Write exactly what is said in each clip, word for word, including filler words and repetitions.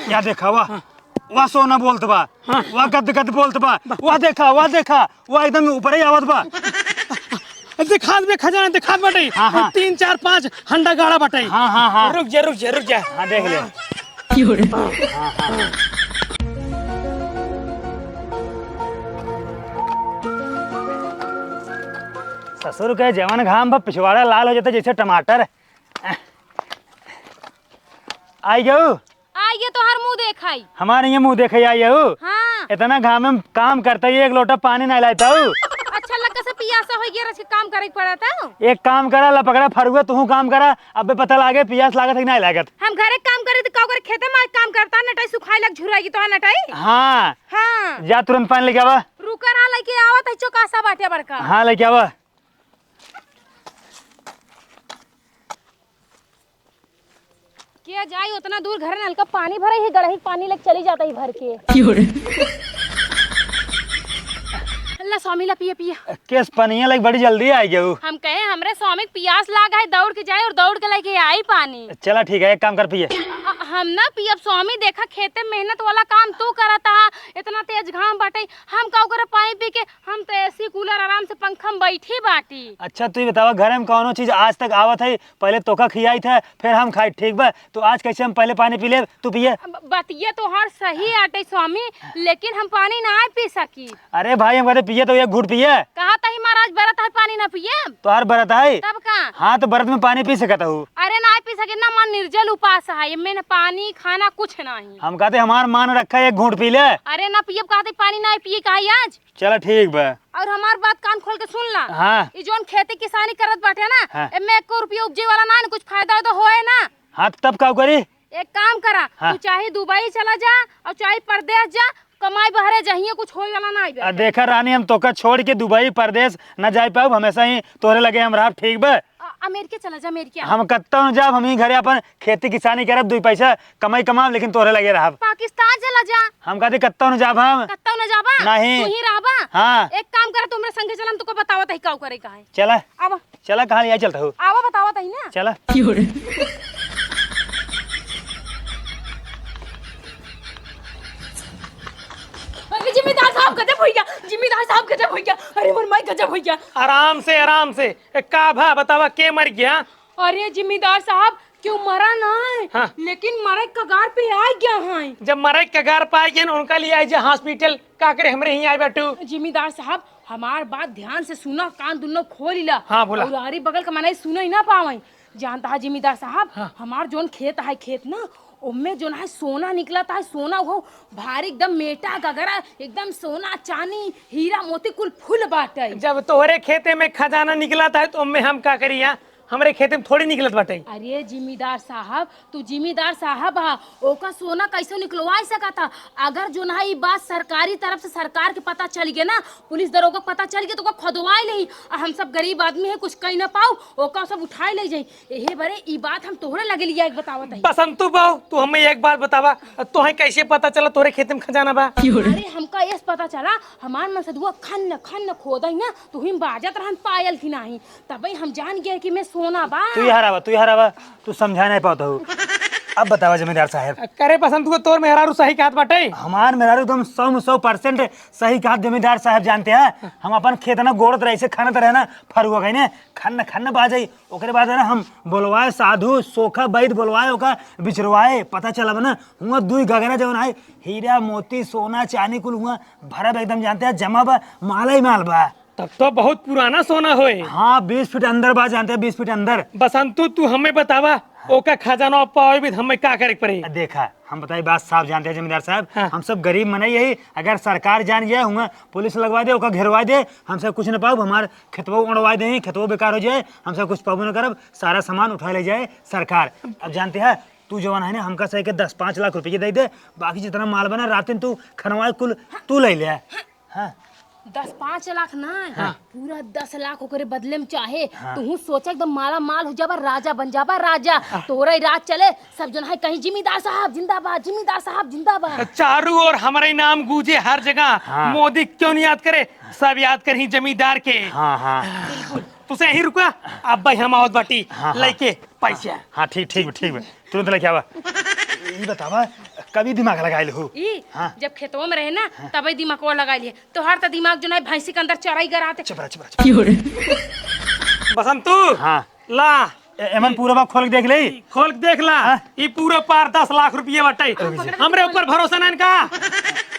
क्या देखा हुआ? हाँ। वह सोना बोलत बा, हाँ। वह गद गद बोलत बा, वह देखा, वह देखा, वह एकदम ऊपर ही आवत बा। दिखात बे खजाना, दिखात बाटे। हाँ, हाँ। तीन, चार, पाँच हंडा गाड़ा बाटे। हाँ, हाँ, हाँ। रुक जा, रुक जा, रुक जा। हाँ, देख ले। हाँ, हाँ। ससुर के जवन घाम बा, पिछवाड़ा लाल हो जाता जैसे टमाटर। आई गऊ। आ, ये तोहर मुँह देखाई। हमारे ये मुँह देखे आई हो। हाँ। इतना घाम में काम करता ही, एक लोटा पानी नहीं लाता हूँ। अच्छा, लग से पियासा हो गया, रच के काम करे के पड़ा था। एक काम करा, ला पकड़ा फरुआ, तू काम करा। अबे पता लागे पियास लागत है कि नहीं लागत। हम घरे काम करे तो का करे, खेते में काम करता, नटाई सुखाई लग झुराएगी तो नटाई। हाँ। हाँ। जा तुरंत पानी लेके आवा। रुका ना, लेके आवत है, चौकासा बाटे बड़का। हाँ, लेके आवा। के जाई उतना दूर, घरे नलका पानी भरे ही, गड़ही पानी लेके चली जाता ही भर के। क्यों रे? ला स्वामी, ला पिए, पिए। केस पनिया लाइक बड़ी जल्दी आई गऊ। हम कहे हमरे स्वामी के पियास लाग है, दौड़ के जाए और दौड़ के लेके आई पानी। चला ठीक है, एक काम कर पिए। अ-, हम ना पियब स्वामी, देखा खेते मेहनत वाला काम तू करत हा, इतना तेज घाम बाटे, हम का ओकरे पानी पी के, हम तो एसी कूलर आराम से पंखा में बैठी बाटी। अच्छा तू ही बतावा, घरे में कौनो चीज आज तक आवत है, पहले तोका खियाई थे, फिर हम खाई, ठीक बा? तो आज कैसे हम पहले पानी पी लेब, तू पिए? ब-, बतिया तोहार सही आटे स्वामी, लेकिन हम पानी ना पी सकी। अरे भाई, हम कहते पिए तो एक घूंट पिए। कहा तही महाराज बरत है, पानी ना पिए। तोहार बरत है? तब का? हाँ, तो बरत में पानी पी सकत हूँ। अरे ना पी सके ना, मन निर्जल उपास है, एमे ना पानी खाना कुछ नहीं। हम कहते हमार मान रखा, एक घूंट पी ले। अरे ना पियब, कहते पानी ना पिए कहा आज। चला ठीक बा। और हमार बात कान खोल के सुन ला। हाँ। ई जोन खेती किसानी करत बाटे ना, हाँ। एमे एको रुपया उपजे वाला ना, कुछ फायदा तो होए ना। हाँ, तो तब का करी? एक काम करा, हाँ। तू चाहे दुबई चला जा और चाहे परदेस जा, कमाई बहरे जहिए कुछ होए वाला ना आइबे। आ, देखा रानी, हम तोका छोड़ के दुबई परदेस ना जाए पाउब, हमेशा ही तोहरे लगे हम रहब, ठीक बा? अ-, अमेरिका चला जा, अमेरिका। हम कत्तौ न जाब, हम ही घरे अपन खेती किसानी करब, दुई पैसा कमाई कमाब, लेकिन तोहरे लगे रहब। पाकिस्तान चला जा। हम कहते कत्तौ न जाब हम। कत्तौ न जाबा? नहीं। तू ही रहबा? हाँ। एक काम करा, तुमरे संगे चला, हम तुमको बतावत है का करे का है। चला। अब चला, कहाँ ले आई चलता हो? आवा बतावत है ना। चला। अरे जिम्मेदार साहब गजब हो गया, जिम्मेदार साहब गजब हो गया, अरे मोर माई गजब हो गया। आराम से, आराम से। ए, का भा बतावा, के मर गया? अरे जिम्मेदार साहब, क्यों मरा ना है, हाँ। लेकिन मरे कगार पे आ गया है। जब मरे कगार पे आ गया ना, उनका लिए आई जा हॉस्पिटल, का करे हमरे ही आए बैठू। जिम्मेदार साहब, हमार बात ध्यान से सुना, कान दुनो खोल ला। हाँ, बोला। और आरी बगल का मनई सुने ही ना पावे। जानता है जिम्मेदार साहब, हाँ। हमार जोन खेत है, खेत ना, ओमे जोन है सोना निकलता है, सोना वो भारी एकदम मेटा गगरा, एकदम सोना चानी हीरा मोती कुल फुल बाटे। जब तोहरे खेते में खजाना निकलता है तो ओमे हम का करी? यहाँ हमरे खेते में थोड़ी निकलत बाटे। अरे जिम्मेदार साहब, तू जिम्मेदार साहब हा, ओका सोना कैसे निकलवा सकत हा? अगर जोन है ई बात सरकारी तरफ से सरकार के पता चल गया ना, पुलिस दरोगा के पता चल गया तो ओका खोदवाए लेही। आ हम सब गरीब आदमी है, कुछ कही ना पाऊ, ओका सब उठाए ले जाई। एहे बरे ई बात हम तोहरे लगे लिया एक बतावत है। बसंतू बाऊ, तू हमें एक बात बतावा, तोहे कैसे पता चला तोहरे खेते में खजाना बा? अरे हमका एस पता चला, हमार मनसदुआ खन्न खन्न खोदई ना, तू ही बाजत रहन पायल की नाही, तबे हम जान गए कि मैं सोना बा। तू यहाँ रहा, तू यहाँ रहा, तू समझा नहीं पाता हूँ। अब बतावा जमींदार साहब। करे बसंतुआ, तोर मेहरारू सही कहत बाटे। हमार मेहरारू एकदम सौ में सौ परसेंट सही कहत जमींदार साहब, जानते हैं, हम अपन खेत ना गोड़त रहे, ऐसे खनत रहे ना, फरुआ गई ने, खन्न खन्न बाजई। ओकरे बाद है ना, हम बोलवाए साधु, सोखा, वैद बोलवाए, ओका बिचरवाए, पता चला बा ना, हुआ दुई गगरा जवन है, हीरा, मोती, सोना, चानी कुल हुआ भरब एकदम, जानते हैं, जमा बा, माला ही माल बा। तब तो बहुत पुराना सोना होए। हाँ, बीस फीट अंदर बा, जानते हैं, बीस फीट अंदर। बसंतु, तू हमें बतावा, ओका खजाना पावे भी हमें का करे के पड़े? देखा, हम बताई बात साफ, जानते हैं जमींदार साहब, हाँ। हम सब गरीब मनई यही, अगर सरकार जान गया, हुआ पुलिस लगवा दे, ओका घेरवा दे, हम सब कुछ न पाउब, हमार खेतवा उड़वा दे, खेतवा बेकार हो जाए, हम सब कुछ पाबो न करब, सारा सामान उठा ले जाए सरकार। अब जानते हैं, तू जवन है ना, हमका सही के दस पाँच लाख रुपये दे दे, बाकी जितना माल बना रात दिन तू खनवाए कुल तू ले ले। हाँ। दस पाँच लाख ना, हाँ। पूरा दस लाख ओकरे बदले में चाहे। हाँ। तू सोचा एकदम माला माल हो जाबा, राजा बन जाबा, राजा। हाँ। तोरा ही राज चले, सब जन है कहीं जिम्मेदार साहब जिंदाबाद, जिम्मेदार साहब जिंदाबाद। चारू ओर हमारे नाम गूंजे हर जगह। हाँ। मोदी क्यों नहीं याद करे, सब याद करही जमींदार के। हाँ, हाँ। बिल्कुल। तुसे यहीं रुका, अब भाई हम आवत बाटी, हाँ, हाँ। लेके पैसा। हाँ, ठीक, ठीक, ठीक बा। तुरंत लेके आवा। ई बतावा, कभी दिमाग लगाइल हो? ई, हाँ। जब खेतवा में रहे ना, हाँ। तबे दिमागवा लगाइल है। तोहार त दिमाग जो ना भैंसी के अंदर चराई गराते। चुप रह, चुप रह, चुप रह। बसंतू, हाँ। ला। ए-, एमन पूरा बा, खोल के देख ले। खोल के देख ला। हाँ। ई पूरा पार दस लाख रुपये बाटे। रुक जा। हमरे ऊपर भरोसा नहीं का?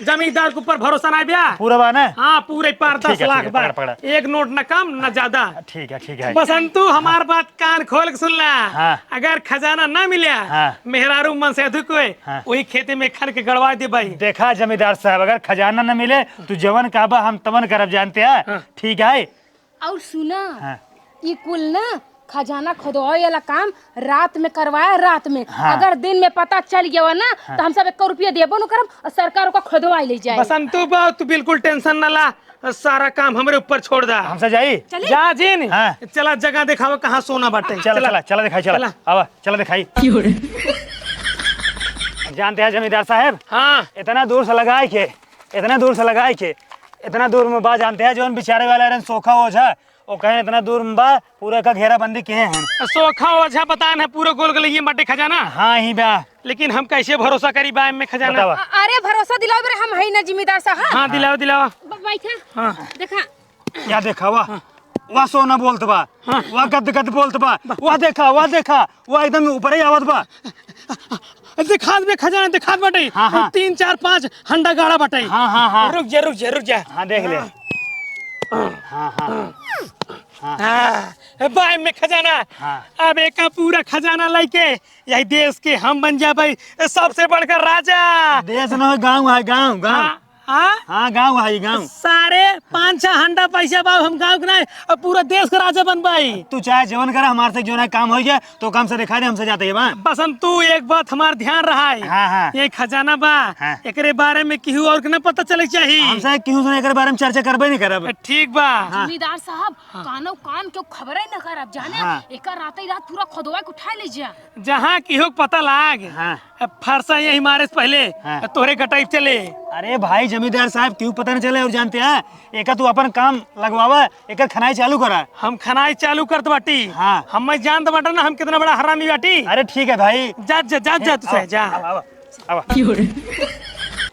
जमींदार के ऊपर भरोसा नहीं बा? पूरा बा ना? हाँ, पूरे पार ठीक है, दस लाख ठीक है, बा। पकड़, पकड़। एक नोट ना कम, ना ज्यादा। ठीक है, ठीक है। बसंतू, हमार बात कान खोल के सुन ला। हाँ। अगर खजाना ना मिला, हाँ। मेहरारू मन से अधिक हुए, हाँ। वही खेते में खन के गड़वा दे भाई। देखा जमींदार साहब, अगर खजाना ना मिले, तू जवन कहबा हम तवन करब, जानते हैं? हाँ। ठीक है। और सुना, हाँ। ई कुल ना खजाना खोदवावे वाला काम रात में करवाए, रात में। हाँ। अगर दिन में पता चल गया ना, हाँ। तो हम सब एक रुपया देबो न करब और सरकार ओका खोदवाई ले जाए। बसंतू बा, तू बिल्कुल tension ना ला, सारा काम हमरे ऊपर छोड़ दा। हमसे जाई? चली? जा जिन। हाँ। चला जगह देखावा कहाँ सोना बाटे। चला, चला। चला, चला दिखाई, चला। चला। आवा, चला दिखाई। जानते हैं जमींदार साहब? हाँ। इतना दूर से लगाए के, इतना दूर से लगाए के, इतना दूर में बा, जानते हैं, जौन बिचारे वाला रहन सोखा ओझा, वो कहें इतना दूर में बा, पूरा का घेराबंदी किए हैं। सोखा ओझा बतान है पूरा गोल गलैये में बाटे खजाना। हाँ, ही बा। लेकिन हम कैसे भरोसा करी बा में खजाना? बतावा। अ-, अरे भरोसा दिलाओ बरे, हम हई ना जिम्मेदार साहब। हाँ, दिलावा, दिलावा। ब-, बैठा। हाँ। देखा। क्या देखा? वाह, हाँ। वाह सोना बोलत बा। हाँ। वाह गद गद बोलत बा। वाह देखा, वाह देखा, वाह एकदम ऊपर ही आवत बा। दिखात बे खजाना, दिखात बाटे। हाँ, हाँ। तीन, चार, पाँच हंडा गाड़ा बाटे। हाँ, हाँ, हाँ। रुक जा, रुक जा, रुक जा। हाँ, देख ले। हाँ। हाँ, हाँ। हाँ। हाँ, ए, बा एमे खजाना। हाँ। अब एका पूरा खजाना लइके यही देश के हम बन जाबे सबसे बड़का राजा। देश न हो, गाँव है, गाँव, गाँव। हाँ, हाँ? हाँ, गाँव है, गाँव। सारे पाँच छह हंडा पैसा बा, हम गाँव के नहीं, अब पूरा देश का राजा बनबाई। तू चाहे जवन करा, हमारे से जो ना काम हो गया, तो काम से दिखा दे, हमसे जाते ही बा। बसंतू, एक बात हमार ध्यान रहा है। हाँ, हाँ। ये खजाना बा, हाँ। एकरे बारे में केहू और के ना पता चले के चाही। हमसे केहू से एकरे बारे में चर्चा करबे नहीं करब। ठीक बा। हाँ। जमींदार साहब, हाँ। कानो कान के खबरे न करब, जाने? हाँ। एका राते रात पूरा खोदवा के उठा ले जा। जहाँ केहू के पता लाग, हाँ। फरसा यही मारे से पहले हाँ। तोहरे गटाई चले। अरे भाई जमींदार साहब, केहू पता न चले। और जानते हैं, एका तू अपन काम लगवावा, एका खनाई चालू करा। हम खनाई चालू करत बाटी। हाँ। हम मैं जानत बाटा ना, हम कितना बड़ा हरामी बाटी। अरे ठीक है भाई। जा, जा, जा, जा, तू आवा, से, जा। आवा, आवा, आवा।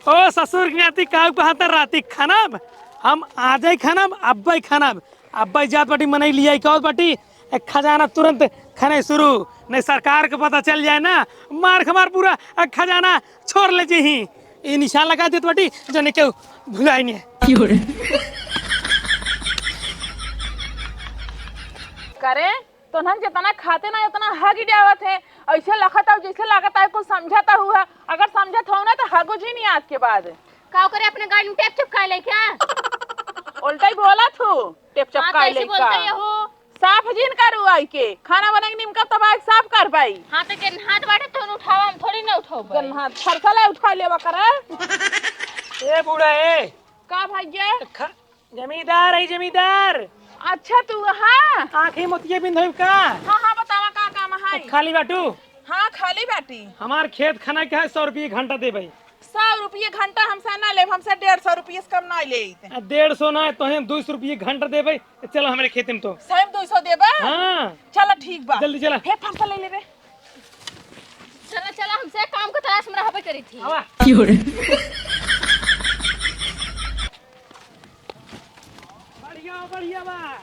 ओ ससुर के नाती, काऊ बहादुर राती खानब, हम आजै खानब, अब्बै खानब, अब्बै जात बाटी, मनई लियाई कहत बाटी, ए खजाना तुरंत खने शुरू, नहीं सरकार के पता चल जाए ना, मार खमार पूरा, ए खजाना छोड़ ले जी ही। ई निशान लगा देत बाटी, जने केहू भुलाई नहीं। करे, तोहन जितना खाते ना, उतना हग ही जावत है। ऐसे लखत हो, जैसे लागत है कुछ समझता हुआ। अगर समझत हो ना, तो हगो जी नहीं आज के बाद। का करे, अपने गाड़ी में टेप चपकाए ले क्या? उल्टा ही बोला थू, टेप हाँ, चपकाए कैसे ले बोलते का? ये हो? साफ जिन करू आई के, खाना बना के निमका तब आज साफ कर पाई। हाँ, तो गन्हात बाटे, तो उठावा, हम थोड़ी ना उठाओ भाई। गन्हात फरसा ले उठा लेवा करे। ए बूढ़ा, ए। का भैया? ख-, जमींदार है, जमींदार। अच्छा, तू हाँ? आँखी मोतिये बिंद होइब का? हाँ, हाँ, बतावा का काम है? खाली बाटू? हाँ, खाली बाटी। हमार खेत खनाई के है, सौ रुपये घंटा देबे। सौ रुपये घंटा हमसे ना लेब, हमसे डेढ़ सौ रुपये से कम ना लेत। आ, डेढ़ सौ ना, तोहे दुई सौ रुपये घंटा देबे। चलो हमरे खेते में तो। सही में दुई सौ देबा? हाँ। चलो ठीक बा। जल्दी चला। हे फरसा ले लेबे। चला, चला, हमसे काम के तलाश में रहबे करी थी। आवा। बढ़िया, बढ़िया बा।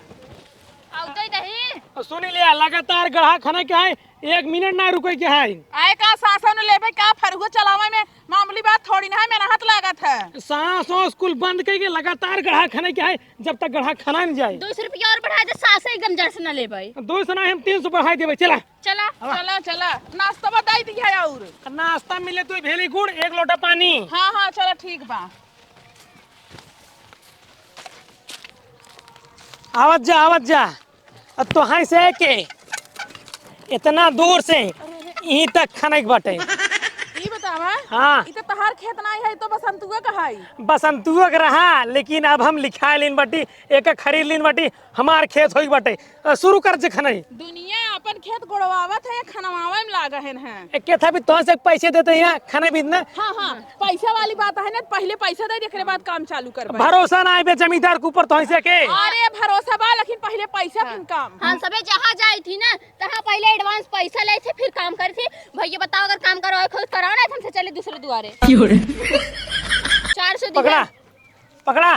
आउ दे दही। सुनी लिया, लगातार गढ़ा खने के है, एक मिनट ना रुके के है। आए का सासो न लेबे का, फरुआ चलावे में मामूली बात थोड़ी ना है, मेहनत लागत है। सास वास कुल बंद करके लगातार गढ़ा खने के है, जब तक गढ़ा खना नहीं जाए। दो सौ रुपया और बढ़ा दे, सास एकदम जड़ से ना लेबे। दो सौ ना, हम तीन सौ बढ़ा देबे, चला। चला। चला, चला, नाश्ता बताई दिया और। नाश्ता मिले तो भेली गुड़, एक लोटा पानी। हाँ, हाँ, चला ठीक बा। आवत जा, आवत जा। अब तो है से के इतना दूर से यहीं तक खने के बाटे। ई बतावा, हाँ। ई तो तहार खेत ना है, तो बसंतुआ का है। बसंतुआ का रहा, लेकिन अब हम लिखाए लीन बाटी, एक खरीद लीन बाटी, हमार खेत होई बाटे। अ, शुरू कर जे खने। दुनिया अपन खेत गोड़वावत है, खनवावे में लागा है न। ए, के था भी तोहसे पैसे देते हैं, खाना भी इतना। हाँ, हाँ, पैसा वाली बात है ना, पहिले पैसा दे, एकरे बाद काम चालू करबे। भरोसा ना आइबे जमींदार के ऊपर तोहसे के। अरे, भरोसा बा, लेकिन पहिले पैसा, फिर काम। हम सबे जहाँ जाई थी ना, तहाँ पहिले advance पैसा लेई थी, फिर काम करी थी। भैया बताओ, अगर काम करवाए खुद कराओ ना, तो हमसे चले दूसरे दुआरे। क्यों रे? चार सौ दिया। पकड़ा, पकड़ा,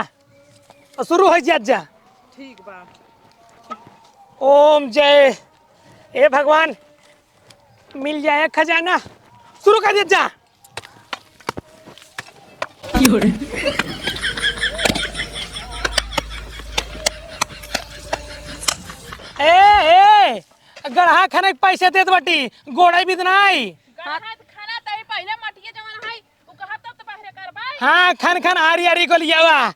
और शुरू हो जा, जा। ठीक बा। ओम जय, ए भगवान, मिल जाए खजाना, शुरू कर दे जा। ए, ए, गड़हा खाने के पैसे देत बाटी, गोड़े भी नाई। गड़हा खाना तई पहिले मटिया जवन है, उ कहा तब तो बाहरे करबा। हाँ, खन खन आरी आरी को लियावा। हाँ।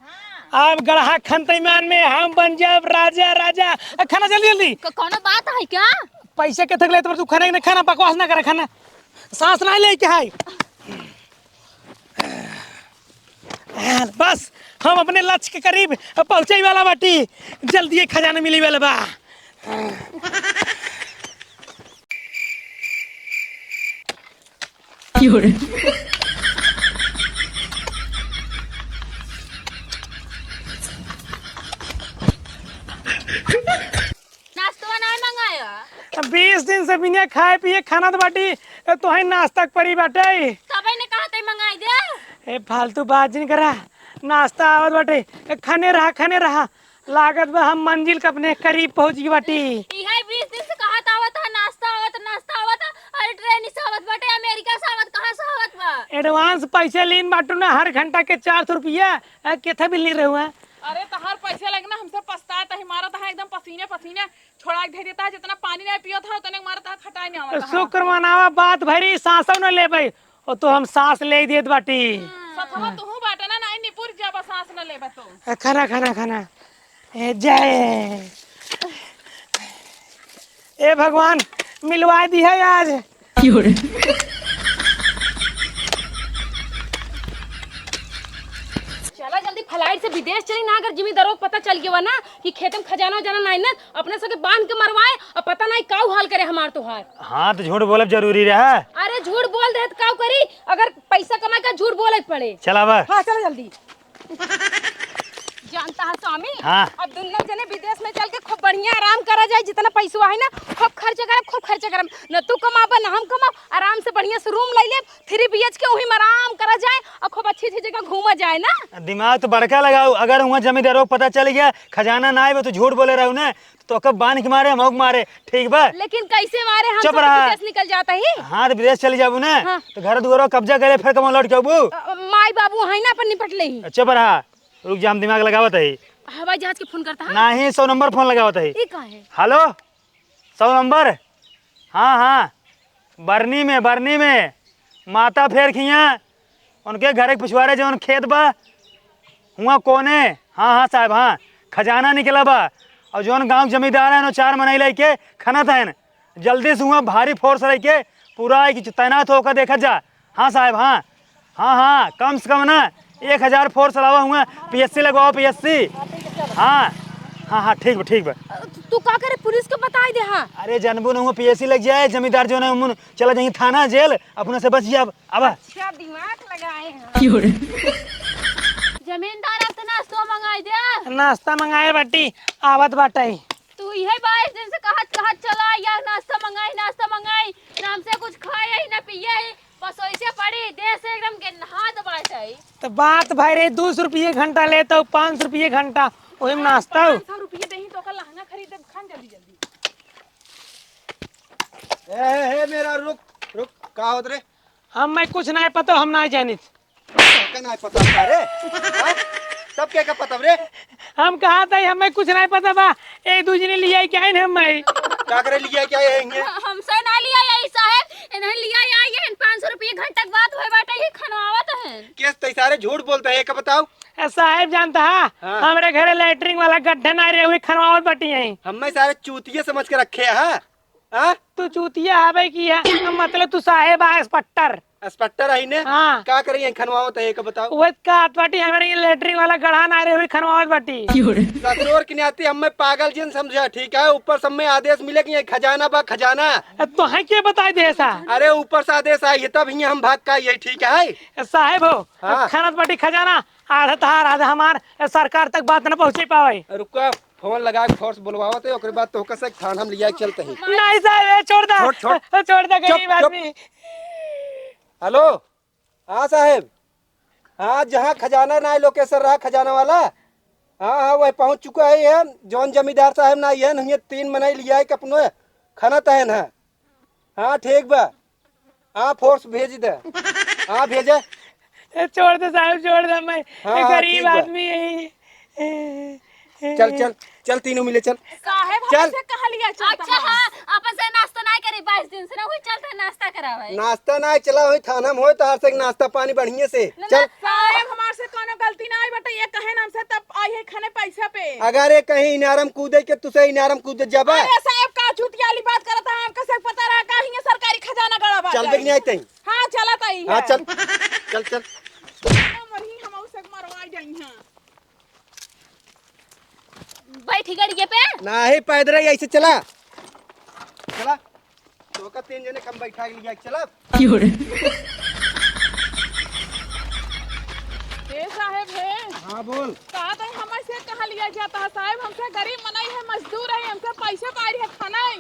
अब गड़हा खन तईमान में हम बन जाब राजा, राजा। अ, खाना जल्दी, जल्दी। क-, कौनो बात है क्या? पैसे के थक लेत पर तू खाना ही ना, खाना बकवास ना करे, खाना। सांस ना ले के हाय। बस, हम अपने लक्ष्य के करीब पहुँचे वाला बाटी। जल्दी ये खजाना मिले वाला बा। नाश्तवा नाय मंगाया? अब बीस दिन से बिना खाए पिए खाना तो बाटी, ए, तोहई नाश्ता के परी बाटे। तबे ने कहा तई मंगाई दे। ए, फालतू बात जिन करा, नाश्ता आवत बाटे। ए, खाने रहा, खाने रहा। लागत बा हम मंजिल के अपने करीब पहुँच गई बाटी। इहे बीस दिन से कहत आवत है, नाश्ता आवत, नाश्ता आवत। अरे, ट्रेन से आवत बाटे, अमेरिका से आवत, कहाँ से आवत बा? Advance पैसे लीन बाटू ना, हर घंटा के चार सौ रुपया। आ, केथा बिल ली रहुआ? अरे, तहार पैसे लगे ना, हमसे पछतात है, मारत है एकदम पसीने पसीने, छोड़ा के दे देता है, जितना पानी नहीं पियो था, उतने मारत है, खटाई नहीं आवत है। शुक्र मनावा, बात भरी, सांसो न लेबै, ओ तो हम सांस ले देत बाटी। सथवा तुहू बाटे ना, नहीं निपुर जाबा, सांस न लेबा तो। आ, खाना, खाना, खाना। ए, जय। ए भगवान, मिलवा दी है आज। चला जल्दी flight से विदेश चली ना, अगर जिम्मेदारों को पता चल गया ना कि खेत में खजाना उजाना नहीं ना, अपने सबके बांध के मरवाए और पता नहीं काऊ हाल करे हमार तोहार। हाँ, तो झूठ बोलब जरूरी रहा। अरे झूठ बोल दे तो काऊ करी, अगर पैसा कमाए का झूठ बोले के पड़े। चला बा। हाँ, चला जल्दी। जानता है स्वामी, हाँ। अब दुन्नो जने विदेश में चल के खूब बढ़िया आराम करा जाए, जितना पैसवा है ना खूब खर्च करब, खूब खर्च करब। न तू कमाबा न हम कमाब, आराम से बढ़िया से room ले लेब, three B H K, वहीं में आराम करा जाए और खूब अच्छी अच्छी जगह घूमा जाए ना। दिमाग तो बड़का लगाओ, अगर वहाँ जमींदारों को पता चल गया खजाना ना आए तो झूठ बोले रहो ना, तो ओकर बांध के मारे, हम ओके मारे, ठीक बा? लेकिन कैसे मारे? हम चुप सब तो रहा। विदेश निकल जाता ही। हाँ, तो विदेश चली जाबू ना, हाँ। तो घर दुआरो कब्जा करे, फिर कमा लौट के आबू? अ, माई बाबू है ना, अपन निपट ले ही। चुप रहा, रुक जा, हम दिमाग लगावत है। हवाई जहाज के फोन करता है? नहीं, सौ नंबर फोन लगावत है। ई का है? हेलो, सौ नंबर? हाँ, हाँ, बरनी में, बरनी में, माता फेर खिया, उनके घर के पिछवारे जौन खेत बा, हुआ कोने, हाँ, हाँ साहब, हाँ, खजाना निकला बा। और जौन गाँव के जमींदार है, चार मनई लइके खनत हैं, जल्दी से हुआ भारी force लइके पूरा एक तैनात होकर देखत जा। हाँ साहब, हाँ, हाँ, हाँ, कम से कम ना एक हजार force लावा हुआ, P S C लगवाओ, P S C। हाँ, हाँ, हाँ, ठीक बा, ठीक बा। तू का करे, पुलिस के बताई दे। हाँ। अरे जानबू ना हुआ, P S C लग जाए, जमींदार जौन है, उमुन चला जाइए थाना, जेल, अपने से बच जाब। अब अच्छा दिमाग लगाए हैं। जमींदार, अब तो नाश्तो मंगाई दे। नाश्ता मंगाए बाटी, आवत बाटे। तू इहे बाईस दिन से कहत, कहत चला यार, नाश्ता मंगाई, नाश्ता मंगाई, ना हमसे कुछ खाए ही, ना पिए ही, बस वैसे पड़ी, देह से एकदम गेन्हा दबाए जाई। तो बात भाई रे, दो सौ रुपये घंटा लेता हूँ, पाँच सौ रुपये घंटा, वही में नाश्ता हो। पाँच सौ रुपये देही तो ओकर लहंगा खरीद देब, खान जल्दी जल्दी। ए, ए, ए, मेरा रुक, रुक, का होत रे? हम मैं कुछ नहीं पता, हम नहीं जानित। का नहीं पता था रे? हाँ? तब क्या का पता रे? हम कहा था, हमें कुछ नहीं पता बा। एक दू जने लिया क्या है हम मैं? का करे लिया क्या है इनके? हमसे ना लिया यही साहब, इन्हें लिया या ये पाँच सौ रुपये घंटा के बाद हुए बाटे, ये खनवावत है। केस तै सारे झूठ बोलता है, का बताओ? ए, साहेब जानता है, हाँ। हमरे घरे लैट्रिन वाला गड्ढा ना रहे, वही खनवावत बाटी हैं। हमें सारे चूतिया समझ के रखे हैं, हाँ? तू चूतिया हवे की है, मतलब तू साहेब आ, इंस्पेक्टर। इंस्पेक्टर आई ने? हाँ। का करी, यहीं खनवावत है, एक बताओ। वो का बाटी, हमारे ये लेटरिन वाला गढ़ा ना रहे, वही खनवावत बाटी। ससुर के नाते हमें पागल जिन समझा, ठीक है? ऊपर से हमें आदेश मिले कि यहीं खजाना बा, खजाना। ए, तो है के बताई दे सा? अरे, ऊपर से आदेश आई है, तब हियाँ हम भाग का ये, ठीक है? ए, साहेब हो, हाँ। खनत बाटी खजाना, आधा तहार, आधा हमार, ए, सरकार तक बात न पहुँचे पावे। रुका, फोन लगा के फोर्स बुलवावत है, ओकरे बाद तोहका से थाना में लिया के चलते हैं। नहीं साहेब, ए, छोड़ दा। छोड़, छोड़। ए, छोड़ दा, चुप, गरीब चुप। आदमी। हेलो, हाँ साहेब, हाँ, जहाँ खजाना ना लोकेशन रहा खजाना वाला, हाँ, हाँ, वह पहुँच चुका है, ये जौन जमींदार साहेब ना, ये नहीं है, तीन मनई लिया के अपनो खनत है ना। हाँ, ठीक बा। हाँ, फोर्स भेज दे। हाँ, भेजे। ए, छोड़ दे साहेब, छोड़ दे, मैं हाँ, हाँ, गरीब ठीक बा। आदमी है। ए, ए, चल, चल, चल, तीनों मिले, चल। साहेब, चल। हमसे कहा लिया चलता अच्छा, है। हाँ, अपन से नाश्ता नहीं करी, बाईस दिन से ना हुई, चलते हैं नाश्ता करावे। नाश्ता नहीं चला हुई, थाना में होए, तोहार से नाश्ता पानी बढ़िया से। ना, चल। ना, साहेब, हमार से कोनो गलती ना आई बटे, ये कहे ना हमसे तब आई है खाने पैसा पे। अगर ये कहीं इनारम कूदे के, तुसे इनारम कूदे जाबा। अरे साहेब, का चुतियाली बात करत है, हमका से पता रहा, का हियाँ सरकारी खजाना गड़ा बाटे। चल, बेग नहीं आते हैं। हाँ, चलत आई हाँ, है। चल, चल, चल। मरही हम उसे मरवा जाई हैं। बैठी गड़िए पे? नाही, पैदल ही ऐसे चला। चला। तोका तीन जने कम बैठा के लिया, चला। क्यों रे? ए साहेब हे। हाँ, बोल। कहा तो हमसे कहा लिया जाता है साहेब, हमसे गरीब मनई है, मजदूर है, हमसे पैसे पाई है खाना है।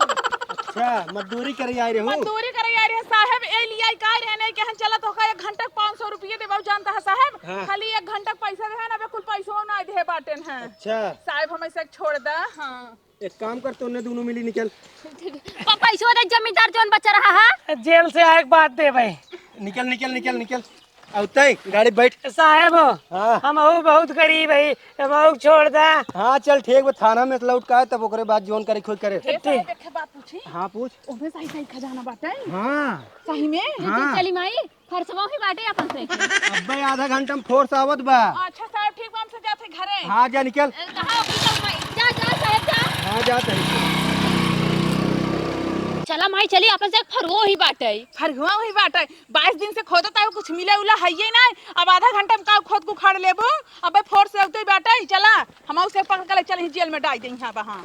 अच्छा, मजदूरी करे आए रहे हो? मजदूरी करे आए रहे साहेब, ए लिया का रहे नहीं, कहन चला तोका एक घंटा पाँच सौ रुपये देबो जानता है साहेब, हाँ। खाली एक घंटा पैसा रहे ना, अबे कुल पैसो ना दे बाटेन है। अच्छा। साहेब, हमें से छोड़ दा। हाँ। एक काम कर, तोने दोनों मिली निकल। प-, पैसो दे, जमींदार जौन बचा रहा है। जेल से आए के बाद दे भाई। निकल, निकल, निकल, निकल। अउते गाड़ी बैठ। साहेब, हाँ। हम अहू बहुत गरीब है, हम अहू छोड़ दा। हाँ, चल ठीक बा, थाना में लौट का है, तब ओकरे बाद जौन करे खोई करे। ए, साहेब, एक बात पूछी? हाँ, पूछ। ओमे सही सही खजाना बाटे? हाँ। सही में? हाँ। चली माई। फरसवा ही बाटे अपन से। अब्बे आधा घंटा में फोर्स आवत बा। अच्छा साहेब, ठीक बा, हमसे जात है घरे। हाँ, जा निकल। ए, कहाँ हो गई? जा, जा साहेब, जा। हाँ, जा तनी। चला माई, चली अपन से फरवो ही बाटे। फरहुआ ही बाटे। बाईस दिन से खोदत आयो, कुछ मिले उला है ही नहीं। अब आधा घंटा में का खोद को उखाड़ लेबो? अबे फोर्स से उतई बाटे, चला। हम उसे पकड़ के ले चल ही जेल में डाल दे यहाँ बहाँ।